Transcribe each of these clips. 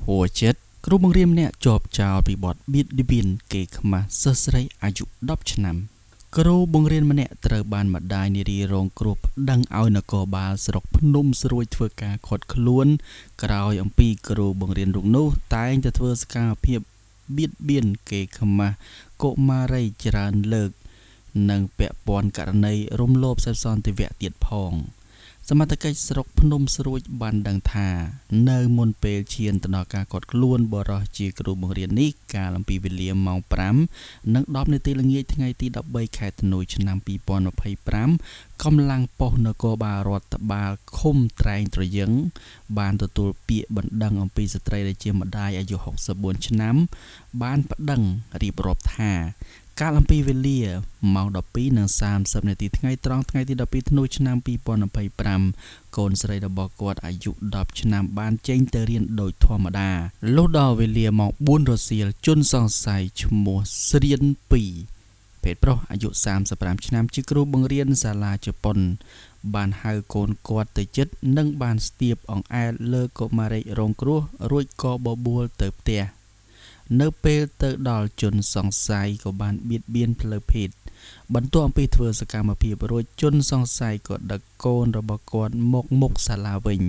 ហួចិត្តគ្រូបង្រៀនម្នាក់ជាប់ចោលពីបទបៀតបៀនគេខ្មាស់សិស្សស្រីអាយុ10ឆ្នាំគ្រូបង្រៀនម្នាក់ត្រូវបានម្ដាយនារីរងគ្រោះប្តឹងឲ្យនគរបាលស្រុកភ្នំស្រួយធ្វើការឃាត់ខ្លួនក្រោយអំពីគ្រូបង្រៀនរូបនោះតែងតែធ្វើសកម្មភាពបៀតបៀនគេខ្មាស់កុមារីច្រើនលើកនិងពាក់ព័ន្ធករណីរំលោភសេពសន្តិវៈទៀតផងសមត្ថកិច្ចស្រុកភ្នំស្រួចបានដឹងថានៅមុនពេលឈានទៅដល់ការកត់ខ្លួនបរិះជាគ្រូបង្រៀននេះកាលអំពីវេលាម៉ោង5:10នាទីល្ងាចថ្ងៃទី13ខែធ្នូឆ្នាំ2025កម្លាំងប៉ុស្តិ៍នគរបាលរដ្ឋបាលឃុំត្រែងត្រយឹងបានទទួលពាក្យបណ្ដឹងអំពីស្ត្រីដែលជាម្ដាយអាយុ64ឆ្នាំបានប្តឹងរៀបរាប់ថាកាលអំពីវេលាម៉ោង12:30នាទីថ្ងៃត្រង់ថ្ងៃទី12ធ្នូឆ្នាំ2025កូនស្រីរបស់គាត់អាយុ10ឆ្នាំបានចេញទៅរៀនដោយធម្មតាលុះដល់វេលាម៉ោង4រសៀលជនសង្ស័យឈ្មោះស្រៀន2ភេទប្រុសអាយុ35ឆ្នាំជាគ្រូបង្រៀនសាលាជប៉ុនបានហៅកូនគាត់ទៅជិតនិងបានស្ទាបអង្អែលលើកុមារីរងគ្រោះរួចក៏បបួលទៅផ្ទះនៅពេលទៅដល់ជនសង្ស័យក៏បានបៀតបៀនផ្លូវភេទបន្ទាប់ពីធ្វើសកម្មភាពរួចជនសង្ស័យក៏ដឹកកូនរបស់គាត់មកមុខសាលាវិញ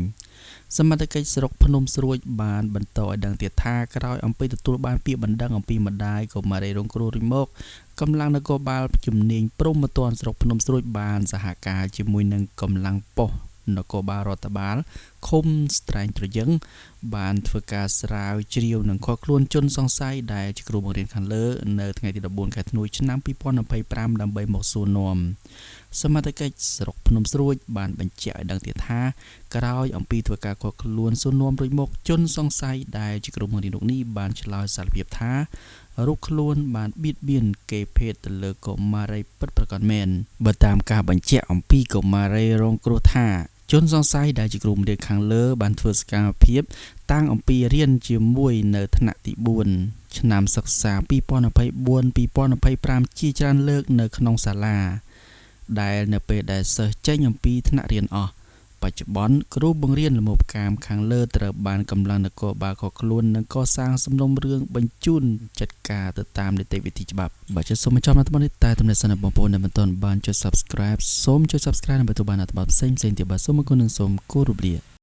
សមត្ថកិច្ចស្រុកភ្នំស្រួចបានបន្តឲ្យដឹងទៀតថាក្រោយអំពីទទួលបានពាក្យបណ្ដឹងអំពីម្ដាយកុមារីរងគ្រោះរួចមកកម្លាំងនគរបាលជំនាញព្រហ្មទណ្ឌស្រុកភ្នំស្រួចបានសហការជាមួយនឹងកម្លាំងប៉ុស្តិ៍នគរបាលរដ្ឋបាលឃុំស្ត្រែងត្រយឹងបានធ្វើការស្រាវជ្រាវនិងឃាត់ខ្លួនជនសង្ស័យដែលជាគ្រូបង្រៀនខាងលើនៅថ្ងៃទី14ខែធ្នូឆ្នាំ2025ដើម្បីមកសួរនាំសមត្ថកិច្ចស្រុកភ្នំស្រួចបានបញ្ជាក់ឲ្យដឹងទៀតថាក្រោយអំពីធ្វើការឃាត់ខ្លួនសួរនាំរួចមកជនសង្ស័យដែលជាគ្រូបង្រៀនរូបនេះបានឆ្លើយសារភាពថារូបខ្លួនបានបៀតបៀនគេភេទទៅលើកុមារីពិតប្រាកដមែនបើតាមការបញ្ជាក់អំពីកុមារីរងគ្រោះថាជនសង្ស័យដែលជាគ្រូបង្រៀនខាងលើបានធ្វើសកម្មភាពតាំងអំពីរៀនជាមួយនៅថ្នាក់ទី4ឆ្នាំសិក្សា2024-2025ជាច្រើនលើកនៅក្នុងសាលាដែលនៅពេលដែលសិស្សចេញអំពីថ្នាក់រៀនអស់បច្ចុប្បន្នគ្រូបង្រៀនលំហកាមខាងលើត្រូវបានកម្លាំងនគរបាលខខ្លួននិងកសាងសំណុំរឿងបញ្ជូនចាត់ការទៅតាមនីតិវិធីច្បាប់បើជិះសូមបញ្ចប់នៅត្រឹមនេះតែទំនាក់សិនបងប្អូនដែលមិនទាន់បានចុច Subscribe សូមចុច Subscribe ដើម្បីទទួលបានអត្ថបទផ្សេងៗទៀតបាទសូមអរគុណនិងសូមគោរពលា